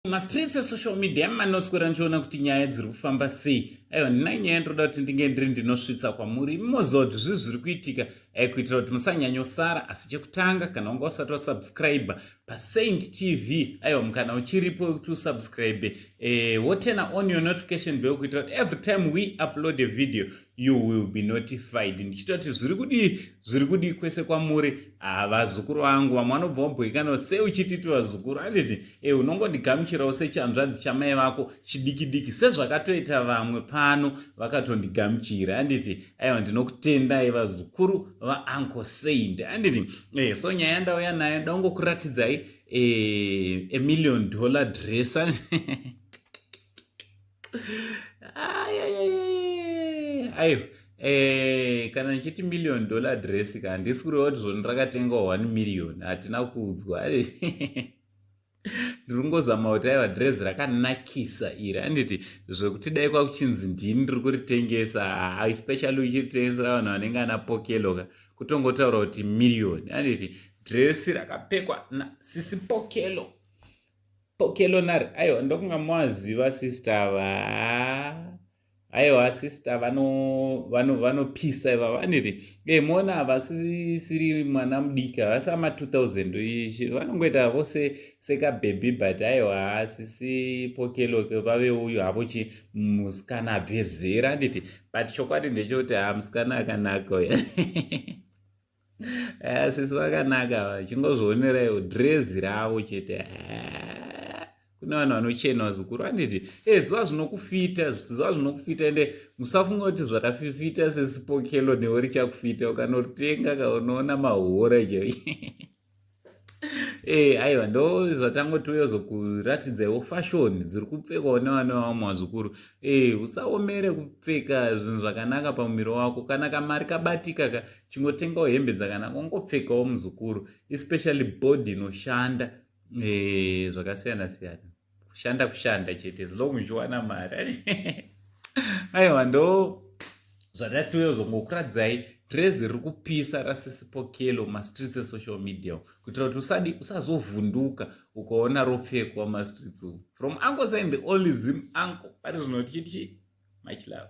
Mastreets esocial media manoswera ndichiona kuti nyaya dziri kufamba sei. Aiwa, ndina nyaya ndinoda kuti ndinge ndiri ndinosvitsa kwamuri, moziva kuti zvii zviri kuitika, kuitira kuti musanyanyosara. Asi chekutanga, kana wanga usati wasubscribe paSaint TV, aiwa, mukana uchiripo wekuti usubscribe, woturn on your notification bell kuitira kuti every time we upload a video you will be notified. Ndichitoti zviri kudii, zviri kudii kwese kwamuri? Ah, vazukuru vangu, vamwe vanobva wabhoikanawo sei uchititi vazukuru, anditi? Unongondigamuchirawo sechanzvadzi chamai vako chidiki diki, sezvakatoita vamwe pano vakatondigamuchira, anditi? Aiwa, ndinokutendai vazukuru vaUncle Saint, anditi? So nyaya yandauya nayo, ndaungokuratidzai a $1 million dress. Aiwa, kana ndichiti $1 million dress ka, handisi kureva kuti zvoni rakatengwa 1 million, hatina kuudzwa. Ndiri kungozama kuti aiwa, dress rakanakisa iri, handiti? Zvekuti dai kwakuchinzi ndini ndiri kuritengesa, especially uchiritengesera vanhu vanenge ana Pokelo ka, kutongotaura kuti million, handiti? Dress rakapfekwa nasisi Pokelo, Pokelo Nare. Aiwa, ndofunga maziva sister va. Aiwa, sister vanopisa ivava, vaniti muona havasisiri mwana mudiki, havasi ama 2000, vanongoita vose sekabhebhi, but aiwa, sisi Pokelo vave uyu havo chi musikana abve zera, handiti? But chokwadi ndechekuti ha, musikana akanaka uya. Sisi vakanaka, chingozvioneraiwo dhirezi ravo chete. Kune vanhu vanochena, vazukuru, handiti? Zuva zvinokufita, zuva zvinokufita. Ende musafunga kuti zvakafifita sisi Pokelo newe richakufita. Ukanoritenga ka, unoona mahora chai. Aiwa, ndo zvatangoti uyozokuratidzaiwo fashion dziri kupfekwawo nevana vamwe vazukuru. Usaomere kupfeka zvinhu zvakanaka pamuviri wako. Kana kamari kabatika ka, chingotengawo hembe dzakanaka, ungopfekawo muzukuru, especially body inoshanda zvakasiyana siyana. Kushanda kushanda chete, as long uchiwana mari. Aiwa, ndo zvatati uyozongokuratidzai drezi riri kupisa rasisi Pokelo mastreets esocial media, kuitira kuti usadi usazovhunduka ukaona ropfekwa mastreets umu. From Uncle Saint, the only Zim uncle pari zvino, tichiti much love.